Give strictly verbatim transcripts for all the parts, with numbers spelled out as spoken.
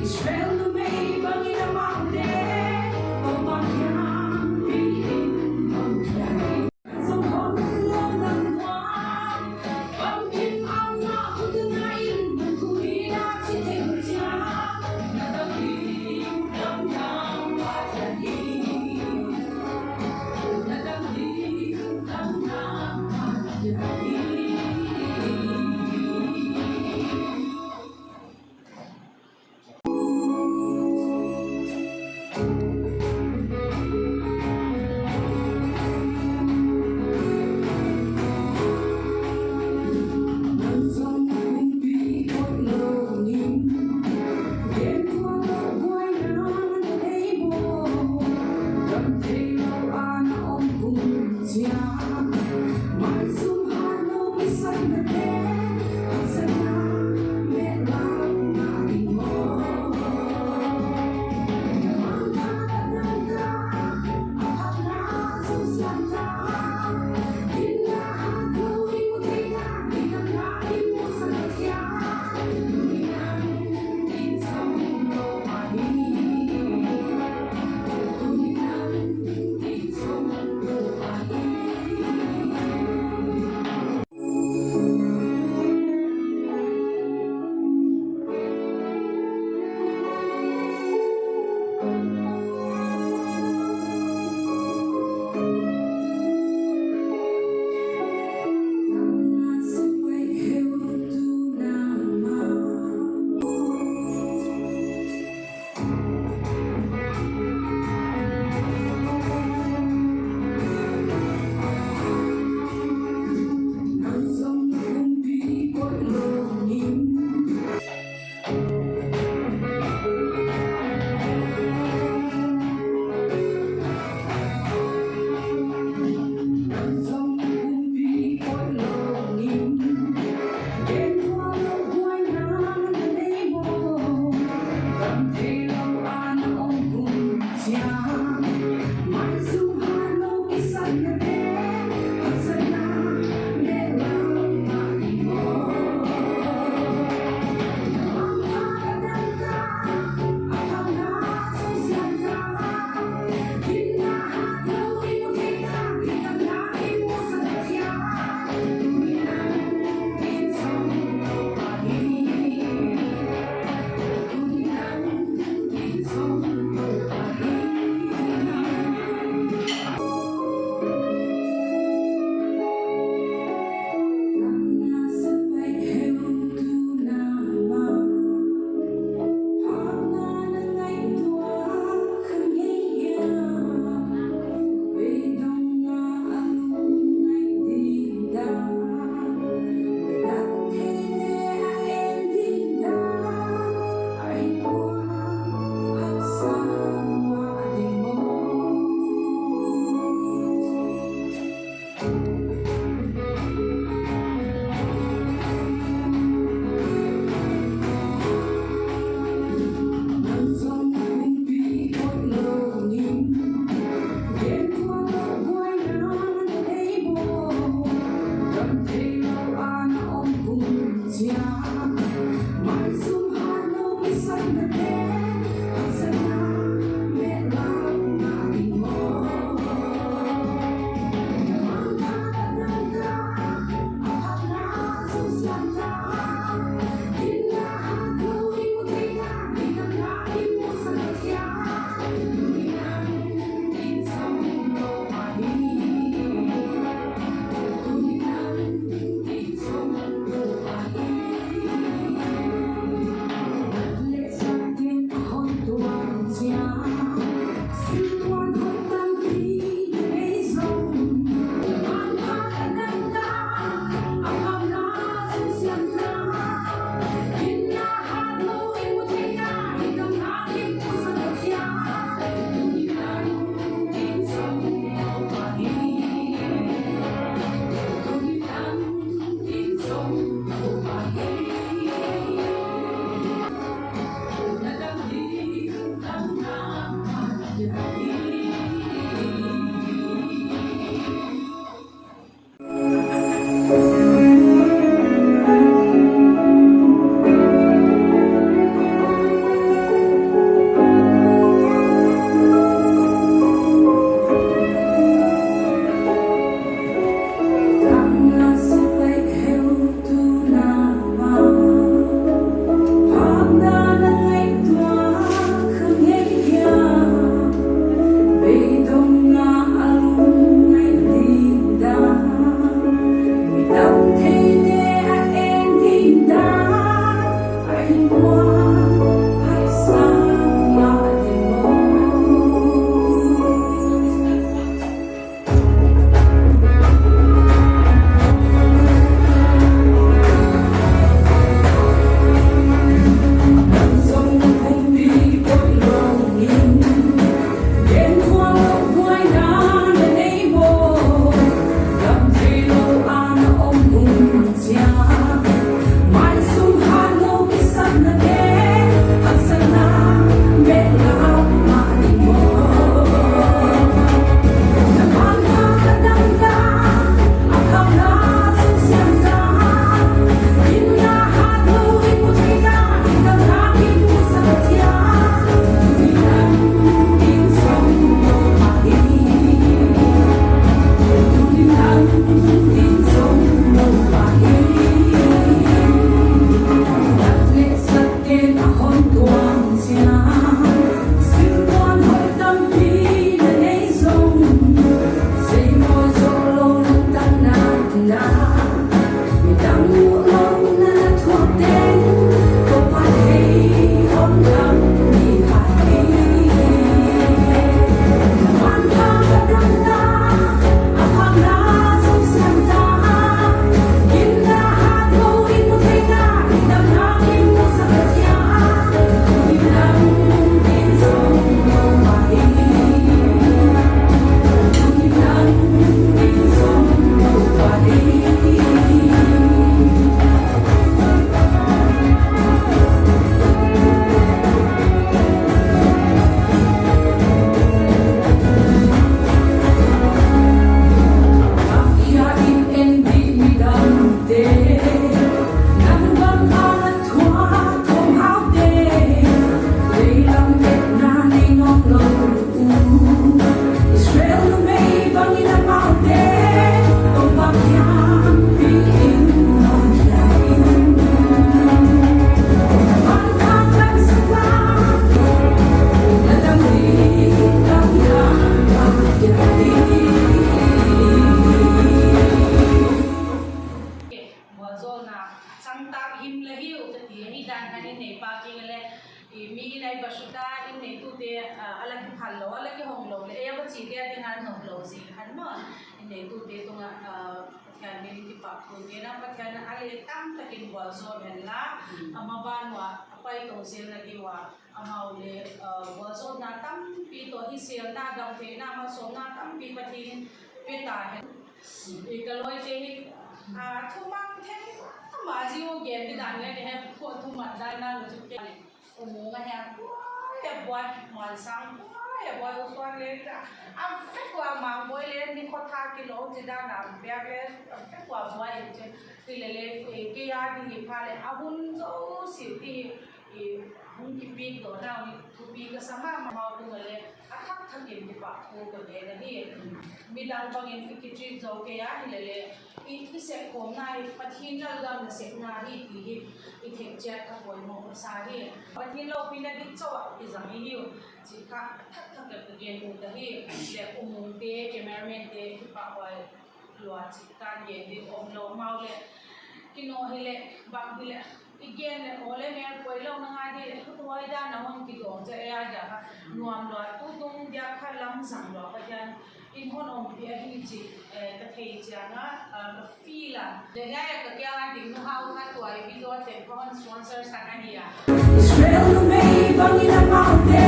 Israel numei bangin amau te, Tobang kiang pi in bang kiang in. la hiu ka ti ahi dan khan in nei pa kiang a le, mi in a i va sut a, in neitute a la kiphal lo, a la kihong lo leh ei a va chiate a ding a nop lo zing khan maw, in neitute tung ah Pathian min in kipakthu gen a, Pathian a le tam tak in vualzawl hen la, ama ban ua a pai to zelna ding ua amau le vualzawlna tampi tawh hisêlna, damtheina, malsawmna tampi Pathian in pe ta hen. Ka lawite hi thumang thei ma ma zing u, gen di dan nge te he, khuat thumat dan na chu ke. U Mung a he buai a buai, Mansang buai a buai, u Suan le a vek ua, Mangbuai le ni khaw tha kilo chi dan a biak le a vek ua buai in chu. Hile le, kei a ding hi pha leh a hun zosia hi hung kipiakdawna hi thupi ka sa ma ma, amau tung a le a thak thak in kipakthu ka gen ahi. Midang bang in i kitreat zo kei a hile le, i sep khawmna hi Pathian lalgam nasepna hi ti hi i thei chiat kha poimaw ka sa hi. Pathian lopina dik chau ah i zang i hiu chih kha a thak thak in ka gen ut ahi. Le U Mungte, cameramante, kipahhuai lua chih tan gen ding um lo, amau leh kinaw hileh bang hileh i gen leh aw le mêl poi lo na ngai di leh, huai dan a hun kidawng chu ei a dia kha nuam lua, tu tung dia kha lamzang lua Pathian in hun umpi ahi chih ka thei chiang a, ka feel a. Le hiai a ka kiang a ding nu hau kha tua i video te kha hun sponsor sak ahi a. Israel numei bang in amaute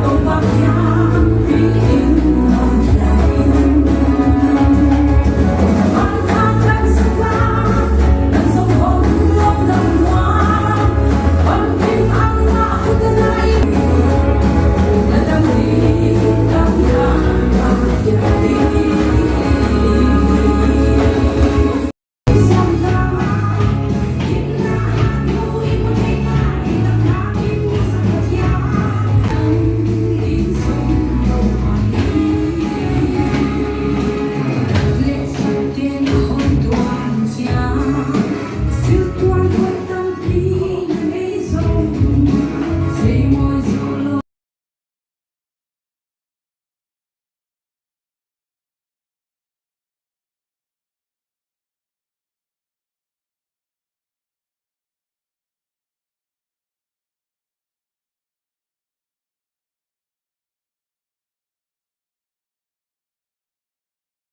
tawh bang hiam